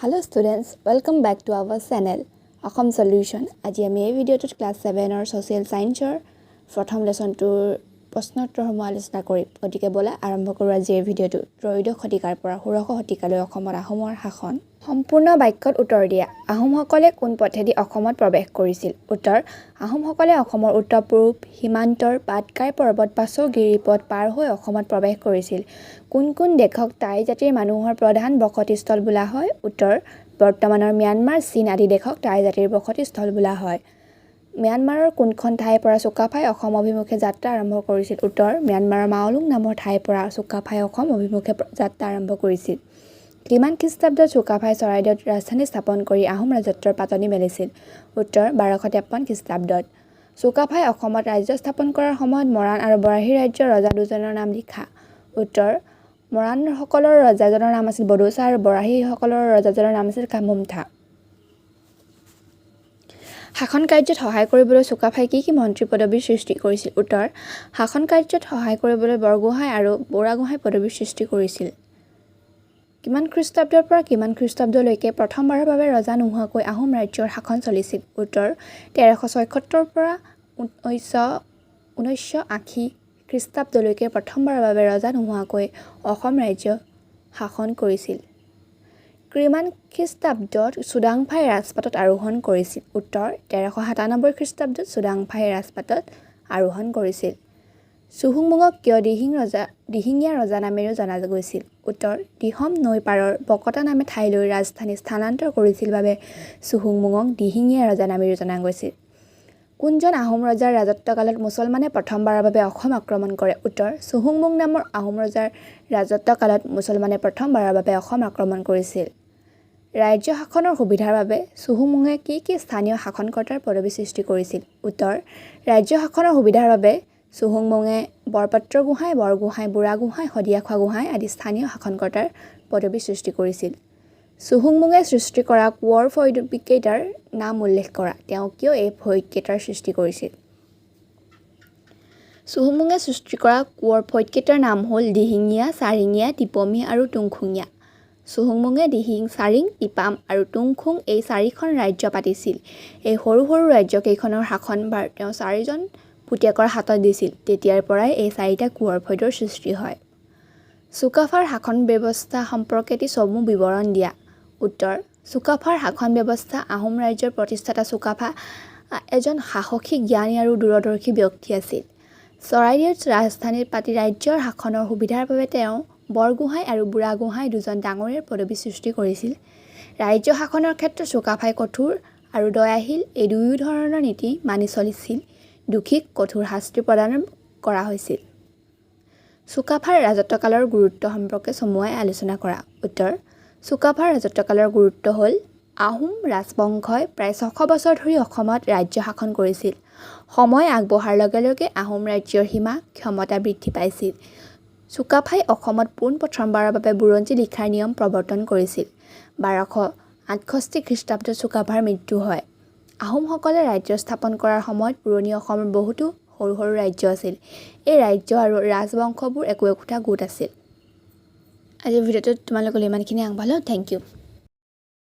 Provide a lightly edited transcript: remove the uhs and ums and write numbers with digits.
Hello students, welcome back to our channel Assam solution. আজি আমি এই ভিডিঅ'টোত ক্লাছ ছেভেনৰ ছ'চিয়েল ছায়েন্সৰ প্ৰথম লেচনটোৰ প্ৰশ্ন উত্তৰসমূহ আলোচনা কৰিম। গতিকে ব'লা, আৰম্ভ কৰোঁ আজি এই ভিডিঅ'টো। ত্ৰয়োদশ শতিকাৰ পৰা ষোড়শ শতিকালৈ অসমত আহোমৰ শাসন। সম্পূৰ্ণ বাক্যত উত্তৰ দিয়া। আহোমসকলে কোন পথেদি অসমত প্ৰৱেশ কৰিছিল? উত্তৰ, আহোমসকলে অসমৰ উত্তৰ পূব সীমান্তৰ পাটকাই পৰ্বত পাছৌ গিৰিপথ পাৰ হৈ অসমত প্ৰৱেশ কৰিছিল। কোন কোন দেশক টাই জাতিৰ মানুহৰ প্ৰধান বসতিস্থল বোলা হয়? উত্তৰ, বৰ্তমানৰ ম্যানমাৰ, চীন আদি দেশক টাই জাতিৰ বসতিস্থল বোলা হয়। ম্যানমাৰৰ কোনখন ঠাইৰ পৰা চুকাফাই অসম অভিমুখে যাত্ৰা আৰম্ভ কৰিছিল? উত্তৰ, ম্যানমাৰৰ মাওলুং নামৰ ঠাইৰ পৰা চুকাফাই অসম অভিমুখে যাত্ৰা আৰম্ভ কৰিছিল। কিমান খ্ৰীষ্টাব্দত চুকাফাই চৰাইদেউত ৰাজধানী স্থাপন কৰি আহোম ৰাজত্বৰ পাতনি মেলিছিল? উত্তৰ, 1253 খ্ৰীষ্টাব্দত। চুকাফাই অসমত ৰাজ্য স্থাপন কৰাৰ সময়ত মৰাণ আৰু বৰাহী ৰাজ্যৰ ৰজা দুজনৰ নাম লিখা। উত্তৰ, মৰাণসকলৰ ৰজাজনৰ নাম আছিল বদৌচা আৰু বৰাহীসকলৰ ৰজাজনৰ নাম আছিল কামুমথা। শাসন কাৰ্যত সহায় কৰিবলৈ চুকাফাই কি কি মন্ত্ৰী পদবীৰ সৃষ্টি কৰিছিল? উত্তৰ, শাসন কাৰ্যত সহায় কৰিবলৈ বৰগোহাঁই আৰু বুঢ়াগোহাঁই পদবীৰ সৃষ্টি কৰিছিল। কিমান খ্ৰীষ্টাব্দৰ পৰা কিমান খ্ৰীষ্টাব্দলৈকে প্ৰথমবাৰৰ বাবে ৰজা নোহোৱাকৈ আহোম ৰাজ্যৰ শাসন চলিছিল? উত্তৰ, 1376ৰ পৰা 1980 খ্ৰীষ্টাব্দলৈকে প্ৰথমবাৰৰ বাবে ৰজা নোহোৱাকৈ অসম ৰাজ্য শাসন কৰিছিল। কিমান খ্ৰীষ্টাব্দত চুডাংফাই ৰাজপাটত আৰোহণ কৰিছিল? উত্তৰ, 1397 খ্ৰীষ্টাব্দত চুডাংফাই ৰাজপাটত আৰোহণ কৰিছিল। চুহুংমুঙক কিয় দিহিঙীয়া ৰজা নামেৰেও জনা গৈছিল? উত্তৰ, দিহম নৈ পাৰৰ বকতা নামে ঠাইলৈ ৰাজধানী স্থানান্তৰ কৰিছিল বাবে চুহুংমুঙক দিহিঙীয়া ৰজা নামেৰেও জনা গৈছিল। কোনজন আহোম ৰজাৰ ৰাজত্বকালত মুছলমানে প্ৰথমবাৰৰ বাবে অসম আক্ৰমণ কৰে? উত্তৰ, চুহুংমুং নামৰ আহোম ৰজাৰ ৰাজত্বকালত মুছলমানে প্ৰথমবাৰৰ বাবে অসম আক্ৰমণ কৰিছিল। ৰাজ্য শাসনৰ সুবিধাৰ বাবে চুহুংমুঙে কি কি স্থানীয় শাসনকৰ্তাৰ পদবী সৃষ্টি কৰিছিল? উত্তৰ, ৰাজ্য শাসনৰ সুবিধাৰ বাবে চুহুংমুঙে বৰপাত্ৰ গোহাঁই, বৰগোহাঁই, বুঢ়াগোহাঁই, শদিয়াখোৱা গোহাঁই আদি স্থানীয় শাসনকৰ্তাৰ পদবী সৃষ্টি কৰিছিল। চুহুংমুঙে সৃষ্টি কৰা কোঁৱৰ ফৈদকেইটাৰ নাম উল্লেখ কৰা। তেওঁ কিয় এই ফৈদকেইটাৰ সৃষ্টি কৰিছিল? চুহুংমুঙে সৃষ্টি কৰা কোঁৱৰ ফৈদকেইটাৰ নাম হ'ল দিহিঙীয়া, চাৰিঙীয়া, টিপমীয়া আৰু তুংখুঙীয়া। চুহুংমুঙে দিহিং, চাৰিং, টিপাম আৰু তুংখুং এই চাৰিখন ৰাজ্য পাতিছিল। এই সৰু সৰু ৰাজ্যকেইখনৰ শাসনভাৰ তেওঁ চাৰিজন পুতেকৰ হাতত দিছিল। তেতিয়াৰ পৰাই এই চাৰিটা কোঁৱৰ ফৈদৰ সৃষ্টি হয়। চুকাফাৰ শাসন ব্যৱস্থা সম্পৰ্কে এটি চমু বিৱৰণ দিয়া। উত্তৰ, চুকাফাৰ শাসন ব্যৱস্থা। আহোম ৰাজ্যৰ প্ৰতিষ্ঠাতা চুকাফা এজন সাহসী, জ্ঞানী আৰু দূৰদৰ্শী ব্যক্তি আছিল। চৰাইদেউত ৰাজধানী পাতি ৰাজ্যৰ শাসনৰ সুবিধাৰ বাবে তেওঁ বৰগোহাঁই আৰু বুঢ়াগোহাঁই দুজন ডাঙৰীয়াৰ পদবী সৃষ্টি কৰিছিল। ৰাজ্য শাসনৰ ক্ষেত্ৰত চুকাফাই কঠোৰ আৰু দয়াশীল এই দুয়ো ধৰণৰ নীতি মানি চলিছিল। দোষীক কঠোৰ শাস্তি প্ৰদান কৰা হৈছিল। চুকাফাৰ ৰাজত্বকালৰ গুৰুত্ব সম্পৰ্কে চমুৱাই আলোচনা কৰা। উত্তৰ, চুকাফাৰ ৰাজত্বকালৰ গুৰুত্ব হ'ল, আহোম ৰাজবংশই প্ৰায় 600 বছৰ ধৰি অসমত ৰাজ্য শাসন কৰিছিল। সময় আগবঢ়াৰ লগে লগে আহোম ৰাজ্যৰ সীমা, ক্ষমতা বৃদ্ধি পাইছিল। চুকাফাই অসমত পোন প্ৰথমবাৰৰ বাবে বুৰঞ্জী লিখাৰ নিয়ম প্ৰৱৰ্তন কৰিছিল। 1268 খ্ৰীষ্টাব্দত চুকাফাৰ মৃত্যু হয়। আহোমসকলে ৰাজ্য স্থাপন কৰাৰ সময়ত পুৰণি অসমৰ বহুতো সৰু সৰু ৰাজ্য আছিল। এই ৰাজ্য আৰু ৰাজবংশবোৰ একো একোটা গোট আছিল। আজিৰ ভিডিঅ'টোত তোমালোকলৈ ইমানখিনি আগবঢ়ালোঁ। Thank you.